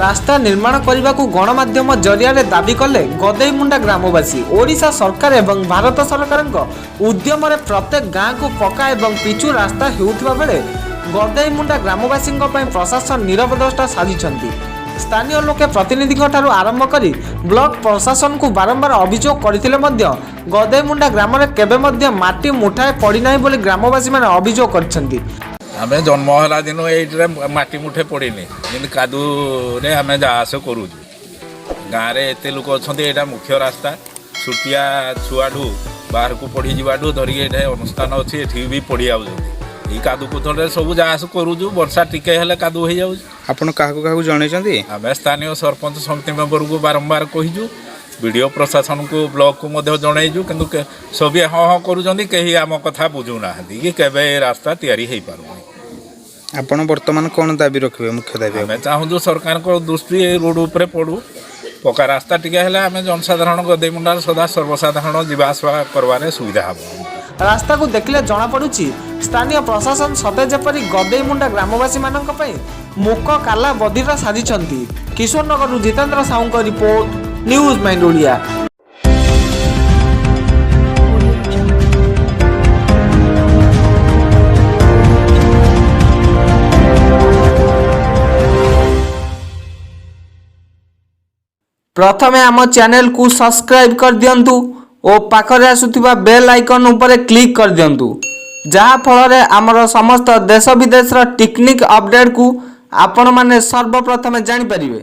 ରାସ୍ତା ନିର୍ମାଣ କରିବାକୁ ଗଣମାଧ୍ୟମ ଜରିଆରେ ଦାବି କଲେ ଗଦେଇମୁଣ୍ଡା ଗ୍ରାମବାସୀ। ଓଡ଼ିଶା ସରକାର ଏବଂ ଭାରତ ସରକାରଙ୍କ ଉଦ୍ୟମରେ ପ୍ରତ୍ୟେକ ଗାଁକୁ ପକ୍କା ଏବଂ ପିଚୁ ରାସ୍ତା ହେଉଥିବା ବେଳେ ଗଦେଇମୁଣ୍ଡା ଗ୍ରାମବାସୀଙ୍କ ପାଇଁ ପ୍ରଶାସନ ନିରବଦ୍ରଷ୍ଟା ସାଜିଛନ୍ତି। ସ୍ଥାନୀୟ ଲୋକେ ପ୍ରତିନିଧିଙ୍କ ଠାରୁ ଆରମ୍ଭ କରି ବ୍ଲକ ପ୍ରଶାସନକୁ ବାରମ୍ବାର ଅଭିଯୋଗ କରିଥିଲେ ମଧ୍ୟ ଗଦେଇମୁଣ୍ଡା ଗ୍ରାମରେ କେବେ ମଧ୍ୟ ମାଟି ମୁଠାଏ ପଡ଼ିନାହିଁ ବୋଲି ଗ୍ରାମବାସୀମାନେ ଅଭିଯୋଗ କରିଛନ୍ତି। ଆମେ ଜନ୍ମ ହେଲା ଦିନୁ ଏଇଥିରେ ମାଟି ମୁଠେ ପଡ଼ିନି। ଯେମିତି କାଦୁରେ ଆମେ ଯା ଆସ କରୁଛୁ। ଗାଁରେ ଏତେ ଲୋକ ଅଛନ୍ତି, ଏଇଟା ମୁଖ୍ୟ ରାସ୍ତା। ଛୋଟିଆ ଛୁଆଠୁ ବାହାରକୁ ପଢ଼ିଯିବାଠୁ ଧରିକି ଏଇଟା ଅନୁଷ୍ଠାନ ଅଛି, ଏଠିକି ବି ପଢ଼ି ଆଉଛନ୍ତି। ଏଇ କାଦୁ କୁଥରେ ସବୁ ଯା ଆସ କରୁଛୁ। ବର୍ଷା ଟିକେ ହେଲେ କାଦୁ ହେଇଯାଉଛି। ଆପଣ କାହାକୁ କାହାକୁ ଜଣେଇଛନ୍ତି? ଆମେ ସ୍ଥାନୀୟ ସରପଞ୍ଚ, ସମିତି ମେମ୍ବରକୁ ବାରମ୍ବାର କହିଛୁ। ବିଡ଼ିଓ, ପ୍ରଶାସନକୁ, ବ୍ଲକକୁ ମଧ୍ୟ ଜଣେଇଛୁ। କିନ୍ତୁ ସଭିଏ ହଁ ହଁ କରୁଛନ୍ତି, କେହି ଆମ କଥା ବୁଝୁନାହାନ୍ତି କି କେବେ ଏ ରାସ୍ତା ତିଆରି ହେଇପାରୁନି। ଆପଣ ବର୍ତ୍ତମାନ କ'ଣ ଦାବି ରଖିବେ, ମୁଖ୍ୟ ଦାବି? ଆମେ ଚାହୁଁଛୁ ସରକାରଙ୍କ ଦୃଷ୍ଟି ଏ ରୋଡ଼ ଉପରେ ପଡ଼ୁ। ପକ୍କା ରାସ୍ତା ଟିକେ ହେଲେ ଆମେ ଜନସାଧାରଣ ଗଦେଇମୁଣ୍ଡାର ସଦା ସର୍ବସାଧାରଣ ଯିବା ଆସିବା କରିବାରେ ସୁବିଧା ହେବ। ରାସ୍ତାକୁ ଦେଖିଲେ ଜଣାପଡ଼ୁଛି, ସ୍ଥାନୀୟ ପ୍ରଶାସନ ସତେ ଯେପରି ଗଦେଇମୁଣ୍ଡା ଗ୍ରାମବାସୀମାନଙ୍କ ପାଇଁ ମୂକ କାଲା ବଧିର ସାଜିଛନ୍ତି। କିଶୋରନଗରରୁ ଜିତେନ୍ଦ୍ର ସାହୁଙ୍କ report, news mind Odia. Audio Jungle. Audio Jungle. ପ୍ରଥମେ ଆମ ଚ୍ୟାନେଲକୁ ସବସ୍କ୍ରାଇବ୍ କରିଦିଅନ୍ତୁ ଓ ପାଖରେ ଆସୁଥିବା ବେଲ୍ ଆଇକନ୍ ଉପରେ କ୍ଲିକ୍ କରିଦିଅନ୍ତୁ, ଯାହାଫଳରେ ଆମର ସମସ୍ତ ଦେଶ ବିଦେଶର ଟେକ୍ନିକ୍ ଅପଡ଼େଟ୍କୁ ଆପଣମାନେ ସର୍ବପ୍ରଥମେ ଜାଣିପାରିବେ।